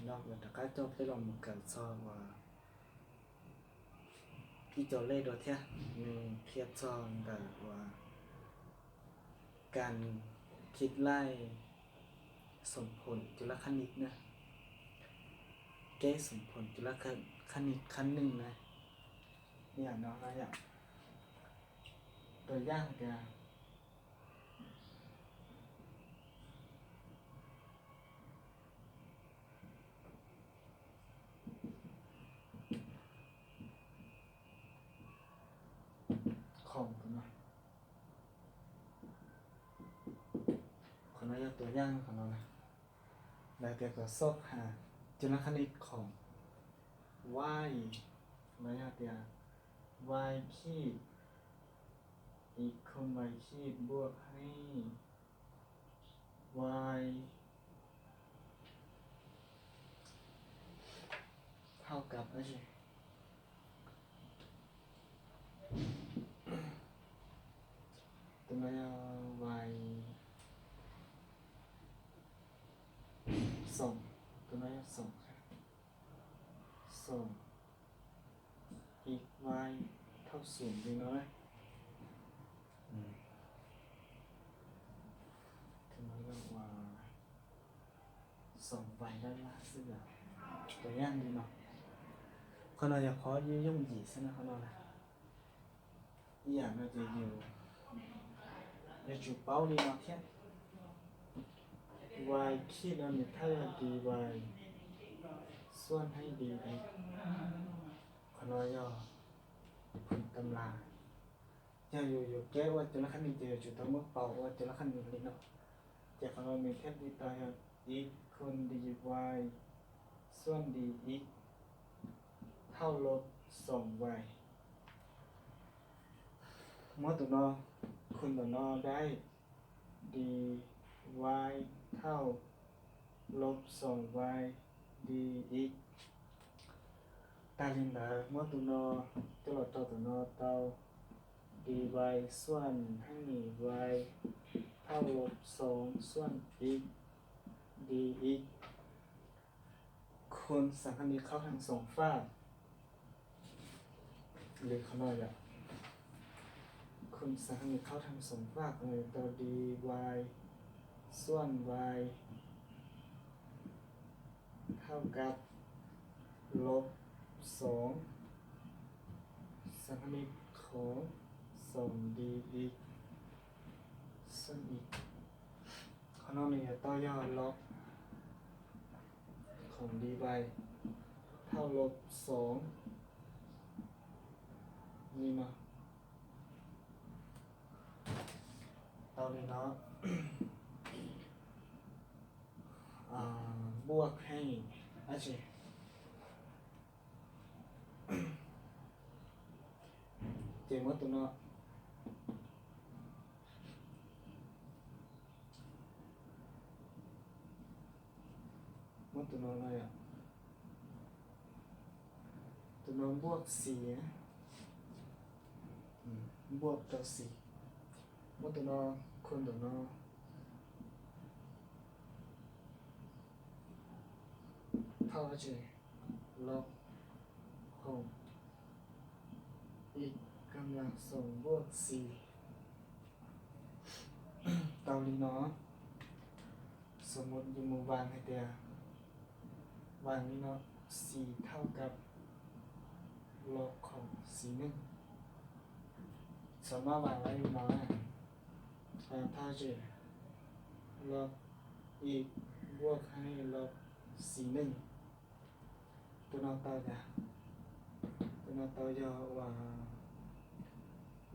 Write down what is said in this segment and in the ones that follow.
No kuv rov qab coj peb los mus kawm txog uas ib co lej dua thiab, nws qhia txog ntawm uas kas khij laij xoom phoom cuv laj khab nis na, keb xoom phoom cuv laj khab nis khab neeg na, yam no na yom. Tus yaj tias khoom tus no, qhov no yog tus yaj qhov no na, lawv tias kom xoj has cuv laj khab nis khoom vais, qhov no yog tias vais khij, ib khoom vais khij npuaj hais vais thauj kab dab tsi. Tus no yog vais xoom, tus no yog xoom, xoom ib vais thauj xoom li no na. Tus no yog uas xoom vais dab laj xwb yom, tus yaj li no. Qhov no yog qhov yooj yim xwb na, qhov no na. Ib yam no ces yus yuav tsum paub li no thiab. Vais khij no nws thawj yog di vais xuaj heev di, qhov no yog phum tam las. Yog yus yuav keb ua cuv laj khab nis ces yuav tsum tau muab paus ua cuv laj khab nis li no. Ces qhov no nws thiaj li tau yog ib khoom di vais xuaj di ib thauj lub xoom vais. Muab tus no, khoom ntawm no dai, di vais thauj lub xoom vais di ib. Tag li ntawd muab tus no coj los rau tus no tau, di vais xuaj heev di vais thauj lub xoom xuaj ib di ib. Khoom xam khab nis qhauv theej xoom faj li qhov no yom. Khoom xam khab nis qhauv theej xoom faj qhov no tau di vais xuaj vais thauj kab lub xoom, xam khab nis qhauv xoom di ib xuaj ib. Qhov no nws yuav tau yog lub khoom di vais thauj lub xoom li no. Tau li no, npuaj heev dab tsi. Ces muab tus no, muab tus no no yom, tus no npuaj xis, npuaj rau xis. Muab tus no, khoom ntawm no thauj dab tsi, lub khoom ib kab las xoom npuaj xis. Tau li no, xam mos yus mus vas hais tias vas li no, xis thauj kab lub khoom xis neej. Xam mos vas li no, thauj tsi, lub ib npuaj heev lub xis neej. Tus no tau yog, tus no tau yog uas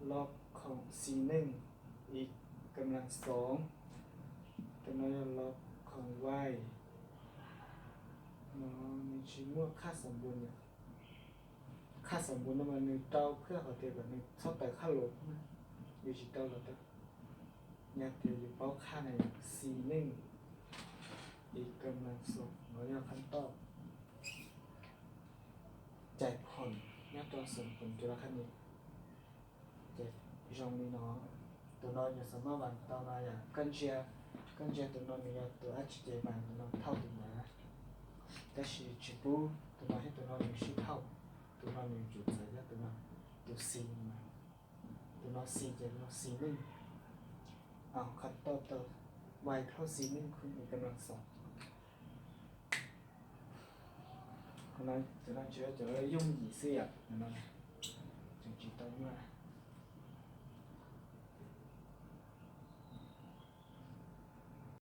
lub khoom xis neej ib kab las xoom. Tus no yog lub khoom vais. No nws tsis muaj khaj xam mos yom. Khaj xam mos no mas nws rau phwaj hais tias kom nws txhob tawm khaj los na, yus tsis tau los tau. Yog tias yus paub khaj na, xis neej ib kab las xoom no yog khaj toj cais khoom nyob rau xoom khoom cuv laj khaj nis. Ces zoo li no, tus no yog xam mos vas tau no yom. Koj ntsia, koj ntsia tus no nws yog tus dab tsi ces vas tus no thauj tus ntawd. Tab sis tsis pub tus no thiab tus no nws sib thauj, tus no nws tsum txawm yog tus no, tus xi no. Tus no xi ces tus no xi meej, qhov tau tau, vai thauj xi meej khu tus no xo. Tus no tsuas yog cov yooj yim xwb yom, tus no tseem tsis tau muaj.